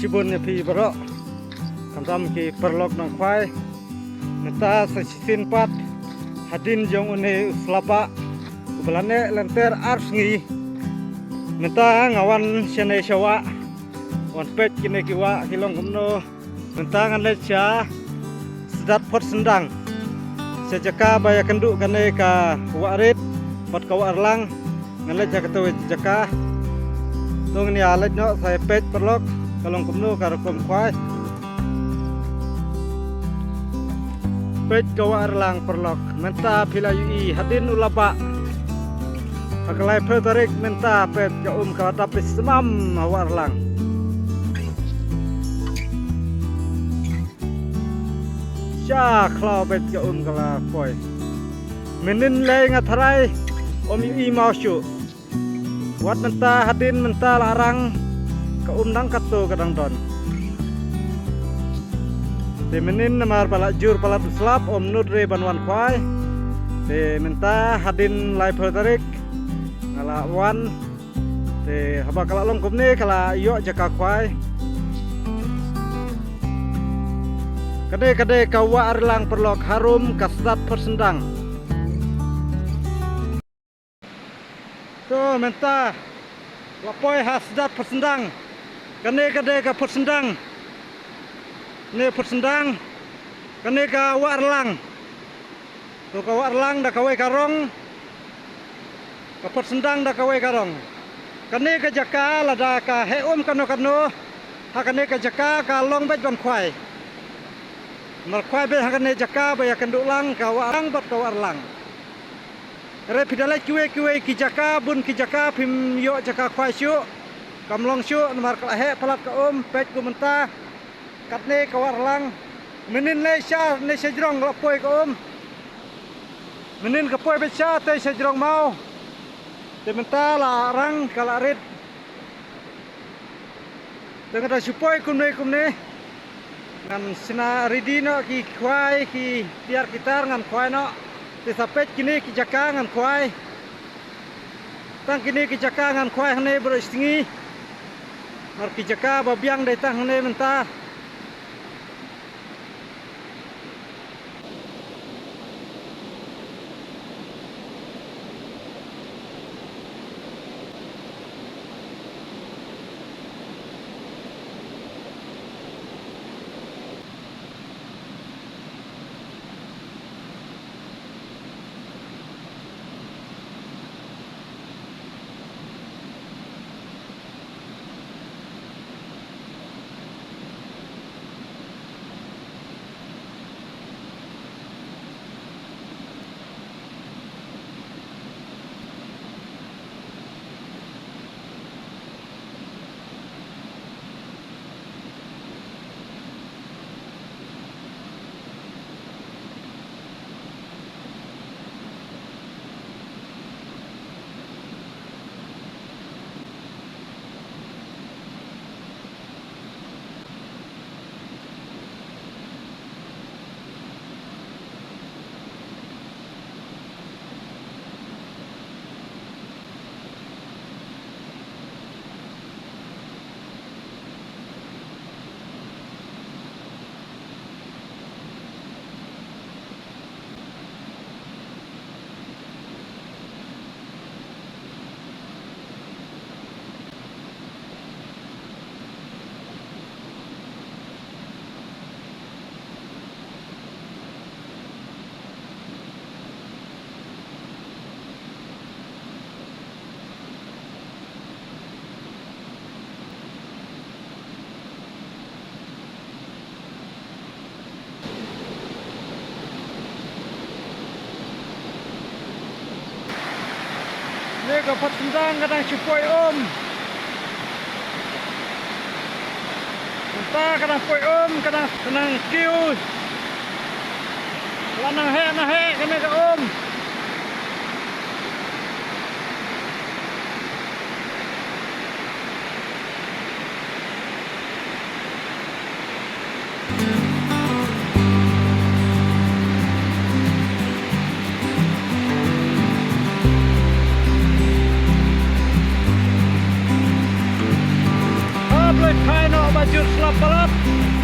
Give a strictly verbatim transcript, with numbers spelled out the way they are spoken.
Bun ïa phi baroh, khamtam ki paralok nongkhwai. Mynta sa shisien pat hadien jong une u slap ba uba la neh lynter ar sngi. Mynta nga wan shane sha wah, wan peit kine ki wah ki long kumno. Mynta ngan leit sha Sdat Photsendang, sha jaka ba ïakynduh kane ka Wah Rit bad ka Wah Rlang. Ngan leit sha kato jaka. To ngin ïa leit noh sa ïa peit paralok ka long kumno ka rukom khwai. Peit ka Wah Rlang paralok, mynta phi la ïohi hadien u la bah ha ka laiphew tarik. Mynta peit ka um ka la dap beit smam ha Wah Rlang. Sha khlaw beit ka um ka la poi. Mynnin lei nga tharai ym ïohi maw shuh. Wat mynta hadien mynta la rang ka um dang katto ka dang don. Te mynnin namar ba la jur palat u slap ym nud re ban wan khwai. Te mynta hadien laiphew tarik nga la wan. Te haba ka la long kumne ka la ïoh jaka khwai. Kane kane ka Wah Rlang paralok harum ka Sdat Photsendang. To mynta la poi ha Sdat Photsendang. Kane kane ka Photsendang. Ne Photsendang. Kane ka Wah Rlang. To ka Wah Rlang da kawei ka rong, ka Photsendang da kawei ka rong. Kane ka jaka lada ka heh um kano kano ha kane ka jaka ka long beit ban khwai. Mar khwai beit ha kane jaka ba ïakynduh lang ka Wah Rlang bad ka Wah Rlang. Re phi da leit kiwei kiwei ki jaka, bun ki jaka phim ïoh jaka khwai shuh. Kam long shuh namar ka la heh palat ka um, peit kum mynta. Katne ka Wah Rlang. Mynnin lei sha ne sha jrong la poi ka um. Mynnin ka poi beit sha te sha jrong maw. Te mynta la rang ka la rit. Te nga da shu poi kumne kumne. Ngan shna ready noh ki khwai ki tiar ki tar ngan khwai noh. Te sa peit kine ki jaka ngan khwai. Tang kine ki jaka ngan khwai hangne baroh shi sngi. Mar ki jaka ba biang dei tang hangne mynta. Ne ka Photsendang ka dang shu poi um. Mynta ka dang poi um, ka dang, ka dang kiew. La nang heh, nang heh, kane ka um. Hap Khai noh ba jur slap palat.